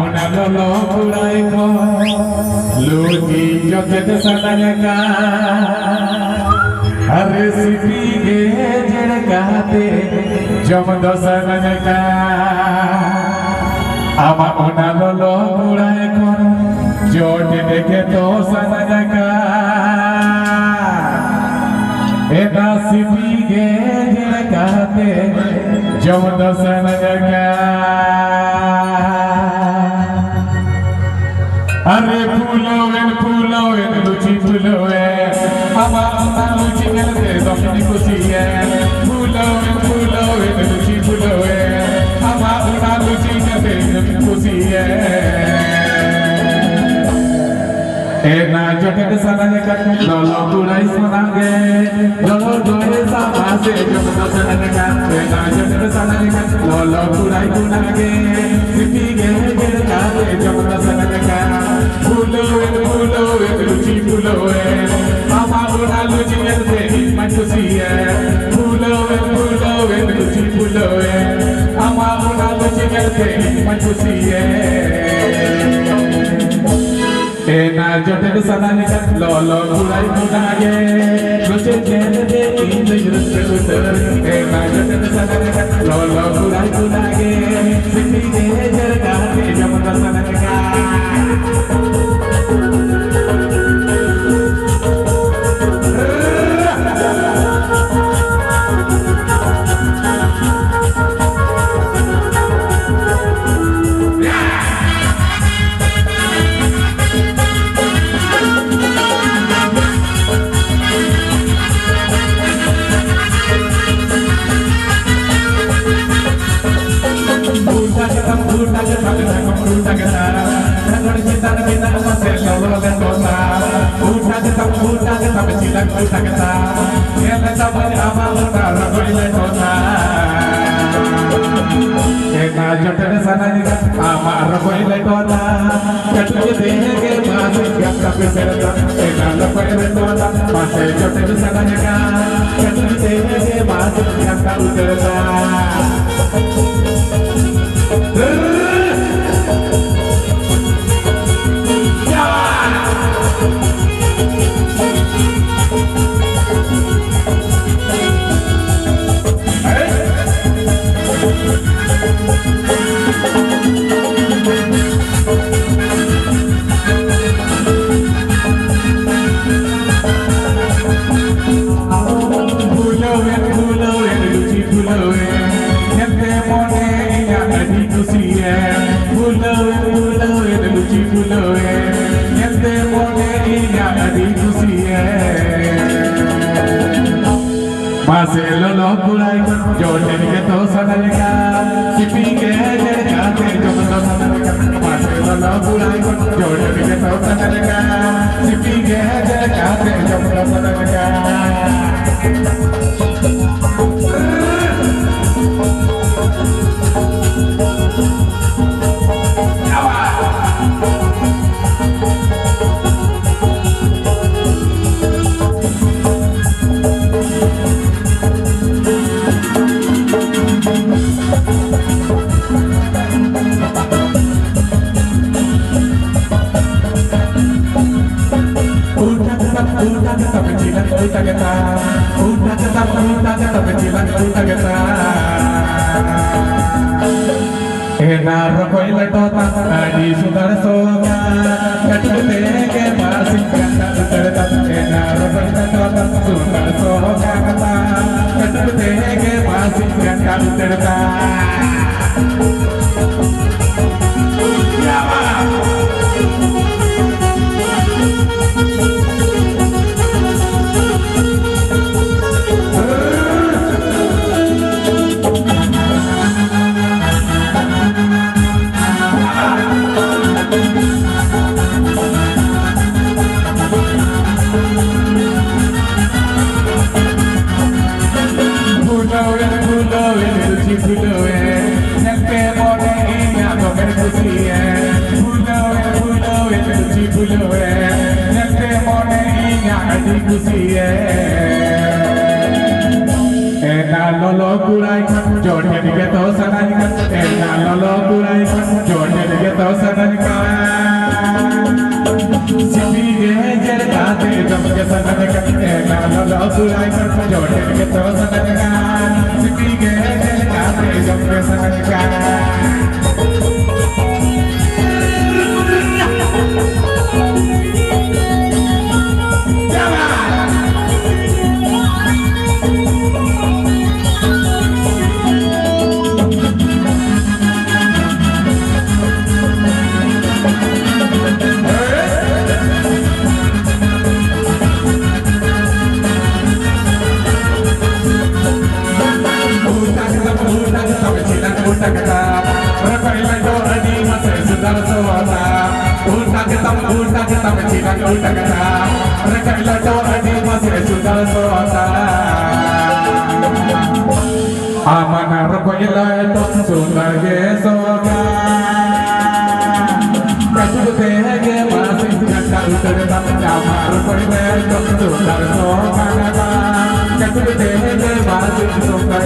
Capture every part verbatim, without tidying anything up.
ᱚᱱᱟ ᱞᱚᱞᱚ ᱠᱚᱲᱟᱭ ᱠᱚ ᱞᱩᱪᱤ ᱡᱚᱛᱮᱫ ᱥᱟᱱᱟᱧ ᱠᱟᱱ, ᱟᱨ ᱨᱮᱥᱤᱯᱤ ᱜᱮ ᱡᱮᱲ ᱠᱟᱛᱮ ᱡᱚᱢ ᱫᱚ ᱥᱟᱱᱟᱧ ᱠᱟᱱ᱾ ᱟᱢᱟᱜ ᱚᱱᱟ ᱞᱚᱞᱚ ᱠᱚᱲᱟᱭ ᱠᱚ ᱡᱚᱛᱮᱫ ᱜᱮ ᱛᱚ ᱥᱟᱱᱟᱧ ᱠᱟᱱ᱾ ᱮᱱᱟ ᱥᱤᱯᱤ ᱜᱮ ᱡᱮᱲ ᱠᱟᱛᱮ ᱡᱚᱢ ᱫᱚ ᱥᱟᱱᱟᱧ ᱠᱟᱱ᱾ ᱟᱨᱮ ᱯᱷᱩᱞᱟᱹᱣᱮᱱ, ᱯᱷᱩᱞᱟᱹᱣᱮᱱ, ᱞᱩᱪᱤ ᱯᱷᱩᱞᱟᱹᱣᱮᱱ, ᱟᱢᱟᱜ ᱚᱱᱟ ᱞᱩᱪᱤ ᱧᱮᱞᱛᱮ ᱫᱚᱢᱮᱧ ᱠᱩᱥᱤᱭᱮᱱ᱾ ᱯᱷᱩᱞᱟᱹᱣᱮᱱ, ᱯᱷᱩᱞᱟᱹᱣᱮᱱ, ᱞᱩᱪᱤ ᱯᱷᱩᱞᱟᱹᱣᱮᱱ, ᱟᱢᱟᱜ ᱚᱱᱟ ᱞᱩᱪᱤ ᱧᱮᱞᱛᱮ ᱫᱚᱢᱮᱧ ᱠᱩᱥᱤᱭᱮᱱ᱾ ᱮᱱᱟ ᱡᱚᱴᱮᱫ ᱥᱟᱱᱟᱧ ᱠᱟᱱ, ᱞᱚᱞᱚ ᱠᱩᱲᱟᱭ ᱥᱟᱱᱟᱢ ᱜᱮ, ᱞᱚᱞᱚ ᱫᱚᱭ ᱥᱟᱢᱟ ᱥᱮ ᱡᱚᱢ ᱫᱚ ᱥᱟᱱᱟᱧ ᱠᱟᱱ, ᱮᱱᱟ ᱡᱚᱴᱮᱫ ᱥᱟᱱᱟᱧ ᱠᱟᱱ, ᱞᱚᱞᱚ ᱠᱩᱲᱟᱭ ᱠᱩᱲᱟ ᱜᱮ, ᱥᱤᱯᱤ ᱜᱮ ᱡᱮᱲ ᱠᱟᱛᱮ ᱡᱚᱢ ᱫᱚ ᱥᱟᱱᱟᱧ ᱠᱟᱱ᱾ ᱯᱷᱩᱞᱟᱹᱣᱮᱱ, ᱯᱷᱩᱞᱟᱹᱣᱮᱱ, ᱞᱩᱪᱤ ᱯᱷᱩᱞᱟᱹᱣᱮᱱ, ᱟᱢᱟᱜ ᱚᱱᱟ ᱞᱩᱪᱤ ᱧᱮᱞᱛᱮ ᱤᱧ ᱢᱟᱧ ᱠᱩᱥᱤᱭᱮᱱ᱾ ᱯᱷᱩᱞᱟᱹᱣᱮᱱ, ᱯᱷᱩᱞᱟᱹᱣᱮᱱ, ᱞᱩᱪᱤ ᱯᱷᱩᱞᱟᱹᱣᱮᱱ, ᱟᱢᱟᱜ ᱚᱱᱟ ᱞᱩᱪᱤ ᱧᱮᱞᱛᱮ ᱤᱧ ᱢᱟᱧ ᱠᱩᱥᱤᱭᱮᱱ᱾ ᱮᱱᱟ ᱡᱚᱴᱮᱫ ᱥᱟᱱᱟᱧ ᱠᱟᱱ, ᱞᱚᱞᱚ ᱠᱩᱲᱟᱭ ᱠᱩᱲᱟ ᱜᱮ, ᱞᱩᱪᱤ ᱧᱮᱞ ᱛᱮ ᱤᱧ ᱫᱚᱧ ᱨᱟᱹᱥᱠᱟᱹ ᱩᱛᱟᱹᱨ᱾ ᱮᱱᱟ ᱡᱚᱴᱮᱫ ᱥᱟᱱᱟᱧ ᱠᱟᱱ, ᱞᱚᱞᱚ ᱠᱩᱲᱟᱭ ᱠᱩᱲᱟ ᱜᱮ, ᱥᱤᱯᱤ ᱜᱮ ᱡᱮᱲ ᱠᱟᱛᱮ ᱡᱚᱢ ᱫᱚ ᱥᱟᱱᱟᱧ ᱠᱟᱱ᱾ ᱮᱱᱟ ᱡᱚᱴᱮᱫ ᱥᱟᱱᱟᱧ ᱠᱟᱱ, ᱟᱢᱟᱜ ᱨᱚᱠᱚᱡ ᱞᱮᱴᱚ ᱫᱟ᱾ ᱠᱟᱹᱴᱩᱵ ᱛᱮ ᱜᱮ ᱢᱟᱥᱮ ᱜᱟᱯᱟ ᱯᱮ ᱥᱮᱨᱮᱫᱟ᱾ ᱮᱱᱟ ᱨᱚᱠᱚᱡ ᱞᱮᱴᱚ ᱫᱟ, ᱢᱟᱥᱮ ᱡᱚᱴᱮᱫ ᱥᱟᱱᱟᱧ ᱠᱟᱱ᱾ ᱠᱟᱹᱴᱩᱵ ᱛᱮ ᱜᱮ ᱢᱟᱥᱮ ᱜᱟᱯᱟ ᱩᱛᱟᱹᱨ ᱫᱟ᱾ ᱯᱷᱩᱞᱟᱹᱣᱮᱱ, ᱯᱷᱩᱞᱟᱹᱣᱮᱱ, ᱞᱩᱪᱤ ᱯᱷᱩᱞᱟᱹᱣᱮᱱ, ᱧᱮᱞᱛᱮ ᱢᱚᱱᱮ ᱤᱧᱟᱜ ᱟᱹᱰᱤ ᱠᱩᱥᱤᱭᱮᱱ᱾ ᱢᱟᱥᱮ ᱞᱚᱞᱚ ᱠᱚᱲᱟᱭ ᱠᱚ, ᱡᱚᱴᱮᱫ ᱜᱮᱛᱚ ᱥᱟᱱᱟᱧ ᱠᱟᱱ, ᱥᱤᱯᱤ ᱜᱮ ᱡᱮᱞᱮᱠᱟ ᱛᱮ ᱡᱚᱢ ᱫᱚ ᱥᱟᱱᱟᱧ ᱠᱟᱱ᱾ ᱢᱟᱥᱮ ᱞᱚᱞᱚ ᱠᱚᱲᱟᱭ ᱠᱚ, ᱡᱚᱴᱮᱫ ᱜᱮᱛᱚ ᱥᱟᱱᱟᱧ ᱠᱟᱱ, ᱥᱤᱯᱤ ᱜᱮ ᱡᱮᱞᱮᱠᱟ ᱛᱮ ᱡᱚᱢ ᱫᱚ ᱥᱟᱱᱟᱧ ᱠᱟᱱ᱾ ᱩᱞᱴᱟ ᱠᱟᱛᱟᱢ, ᱩᱞᱴᱟ ᱠᱟᱛᱟᱢ, ᱪᱮᱫᱟᱜ ᱩᱞᱴᱟ ᱠᱟᱛᱟᱢ? ᱩᱞᱴᱟ ᱠᱟᱛᱟᱢ, ᱩᱞᱴᱟ ᱠᱟᱛᱟᱢ, ᱪᱮᱫᱟᱜ ᱩᱞᱴᱟ ᱠᱟᱛᱟᱢ? ᱮᱱᱟ ᱨᱚᱠᱚᱡ ᱞᱮᱴᱚ ᱛᱟᱢ, ᱟᱹᱰᱤ ᱥᱩᱱᱫᱚᱨ ᱥᱚ ᱠᱟᱹᱴᱩᱵ ᱛᱮᱜᱮ ᱢᱟᱨᱟᱥᱤᱧ ᱜᱟᱱᱰᱟ ᱩᱛᱟᱹᱨ ᱛᱟᱢ᱾ ᱮᱱᱟ ᱨᱚᱠᱚᱡ ᱞᱮᱴᱚ ᱛᱟᱢ, ᱥᱩᱱᱫᱚᱨ ᱥᱚ ᱠᱟᱹᱴᱩᱵ ᱛᱮᱜᱮ ᱢᱟᱨᱟᱥᱤᱧ ᱜᱟᱱᱰᱟ ᱩᱛᱟᱹᱨ ᱛᱟᱢ᱾ ᱯᱷᱩᱞᱟᱹᱣᱮᱱ, ᱯᱷᱩᱞᱟᱹᱣᱮᱱ, ᱞᱩᱪᱤ ᱯᱷᱩᱞᱟᱹᱣᱮᱱ, ᱧᱮᱞᱛᱮ ᱢᱚᱱᱮ ᱤᱧᱟᱜ ᱫᱚᱢᱮ ᱠᱩᱥᱤᱭᱮᱱ᱾ ᱯᱷᱩᱞᱟᱹᱣᱮᱱ, ᱯᱷᱩᱞᱟᱹᱣᱮᱱ, ᱞᱩᱪᱤ ᱯᱷᱩᱞᱟᱹᱣᱮᱱ, ᱧᱮᱞᱛᱮ ᱢᱚᱱᱮ ᱤᱧᱟᱜ ᱟᱹᱰᱤ ᱠᱩᱥᱤᱭᱮᱱ᱾ ᱮᱱᱟ ᱞᱚᱞᱚ ᱠᱩᱲᱟᱭ ᱠᱷᱟᱱ ᱡᱚᱴᱮᱫ ᱜᱮᱛᱚ ᱥᱟᱱᱟᱧ ᱠᱟᱱ᱾ ᱮᱱᱟ ᱞᱚᱞᱚ ᱠᱩᱲᱟᱭ ᱠᱷᱟᱱ ᱡᱚᱴᱮᱫ ᱜᱮᱛᱚ ᱥᱟᱱᱟᱧ ᱠᱟᱱ᱾ ᱥᱤᱯᱤ ᱜᱮ ᱡᱮᱨ ᱠᱟᱛᱮ ᱡᱚᱢ ᱜᱮ ᱥᱟᱱᱟᱧ ᱠᱟᱱ᱾ ᱮᱱᱟ ᱞᱚᱞᱚ ᱠᱩᱲᱟᱭ ᱠᱷᱟᱱ ᱡᱚᱴᱮᱫ ᱜᱮᱛᱚ ᱥᱟᱱᱟᱧ ᱠᱟᱱ᱾ ᱥᱤᱯᱤ ᱜᱮ ᱡᱮᱨ ᱠᱟᱛᱮ ᱡᱚᱢ ᱜᱮ ᱥᱟᱱᱟᱧ ᱠᱟᱱ᱾ ᱩᱞᱴᱟ ᱜᱮᱛᱟᱢ, ᱩᱞᱴᱟ ᱜᱮᱛᱟᱢ, ᱪᱮᱫᱟᱜ ᱩᱞᱴᱟ ᱜᱮᱛᱟᱢ? ᱨᱟᱠᱟᱵ ᱞᱟᱹᱴᱩ ᱟᱹᱰᱤ ᱢᱚᱡᱽ ᱨᱮ ᱥᱩᱫᱷᱟᱹᱨ ᱥᱚᱛᱟ᱾ ᱟᱢᱟᱜ ᱨᱚᱠᱚᱡ ᱞᱮᱴᱚ ᱥᱩᱫᱷᱟᱹᱨ ᱜᱮ ᱥᱚᱛᱟ᱾ ᱠᱟᱹᱴᱩᱵ ᱛᱮ ᱜᱮ ᱢᱟᱥᱮ ᱜᱷᱟᱱᱴᱟ ᱩᱛᱟᱹᱨ ᱛᱟᱢ, ᱟᱢᱟᱜ ᱨᱚᱠᱚᱡ ᱞᱮᱴᱚ ᱥᱩᱫᱷᱟᱹᱨ ᱥᱚᱛᱟ᱾ ᱠᱟᱹᱴᱩᱵ ᱛᱮ ᱜᱮ ᱢᱟᱥᱮ ᱥᱚᱛᱟ᱾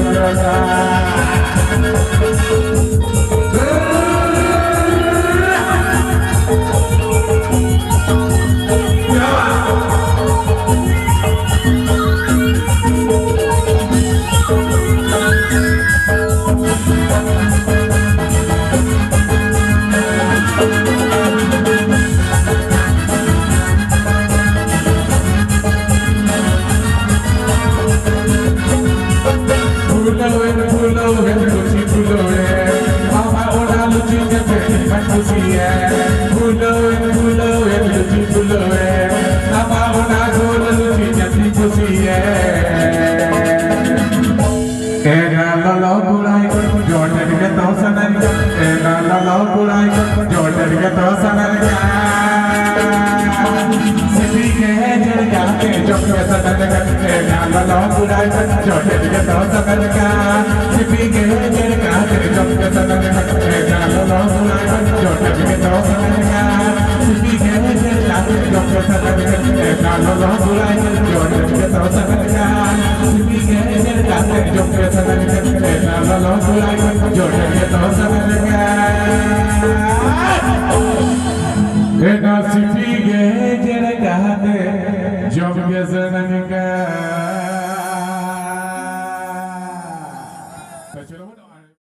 ᱯᱷᱩᱞᱟᱹᱣᱮᱱ, ᱯᱷᱩᱞᱟᱹᱣᱮᱱ, ᱞᱩᱪᱤ ᱯᱷᱩᱞᱟᱹᱣᱮᱱ, ᱟᱢᱟᱜ ᱚᱱᱟ ᱞᱩᱪᱤ ᱧᱮᱞᱛᱮ ᱤᱧ ᱢᱟᱧ ᱠᱩᱥᱤᱭᱮᱱ᱾ ᱯᱷᱩᱞᱟᱹᱣᱮᱱ, ᱯᱷᱩᱞᱟᱹᱣᱮᱱ, ᱞᱩᱪᱤ ᱯᱷᱩᱞᱟᱹᱣᱮᱱ, ᱟᱢᱟᱜ ᱚᱱᱟ ᱜᱳᱞ ᱞᱩᱪᱤ ᱧᱮᱞᱛᱮᱧ ᱠᱩᱥᱤᱭᱮᱱ᱾ ᱮᱱᱟ ᱞᱚᱞᱚ ᱠᱚᱲᱟᱭ ᱠᱚ ᱡᱚᱴᱮᱫ ᱜᱮᱛᱚ ᱥᱟᱱᱟᱧ ᱠᱟᱱ, ᱮᱱᱟ ᱞᱚᱞᱚ ᱠᱚᱲᱟᱭ ᱠᱚ ᱡᱚᱴᱮᱫ ᱜᱮᱛᱚ ᱥᱟᱱᱟᱧ ᱠᱟᱱ᱾ ᱥᱤᱯᱤ ᱜᱮ ᱡᱮᱞ ᱠᱟᱛᱮ ᱡᱚᱢ ᱜᱮ ᱥᱟᱱᱟᱧ ᱠᱟᱱ, ᱮᱱᱟ ᱞᱚᱞᱚ ᱠᱚᱲᱟᱭ ᱠᱚ ᱡᱚᱴᱮᱫ ᱜᱮᱛᱚ ᱥᱟᱱᱟᱧ ᱠᱟᱱ᱾ ᱥᱤᱯᱤ ᱜᱮ ᱡᱮᱞ ᱠᱟᱛᱮ ᱡᱚᱢ ᱜᱮ ᱥᱟᱱᱟᱧ ᱠᱟᱱ, ᱮᱱᱟ ᱞᱚᱞᱚ ᱠᱚᱲᱟᱭ ᱠᱚ ᱡᱚᱴᱮᱫ ᱜᱮᱛᱚ ᱥᱟᱱᱟᱧ ᱠᱟᱱ᱾ ᱥᱤᱯᱤ ᱜᱮ ᱡᱮᱞ ᱠᱟᱛᱮ ᱡᱚᱢ ᱜᱮ ᱥᱟᱱᱟᱧ ᱠᱟᱱ, ᱮᱱᱟ ᱞᱚᱞᱚ ᱠᱚᱲᱟᱭ ᱠᱚ ᱡᱚᱴᱮᱫ ᱜᱮᱛᱚ ᱥᱟᱱᱟᱧ ᱠᱟᱱ᱾ ᱥᱤᱯᱤ ᱜᱮ ᱡᱮᱞ ᱠᱟᱛᱮ ᱡᱚᱢ ᱜᱮ ᱥᱟᱱᱟᱧ ᱠᱟᱱ, ᱮᱱᱟ ᱞᱚᱞᱚ ᱠᱚᱲᱟᱭ ᱠᱚ ᱡᱚᱴᱮᱫ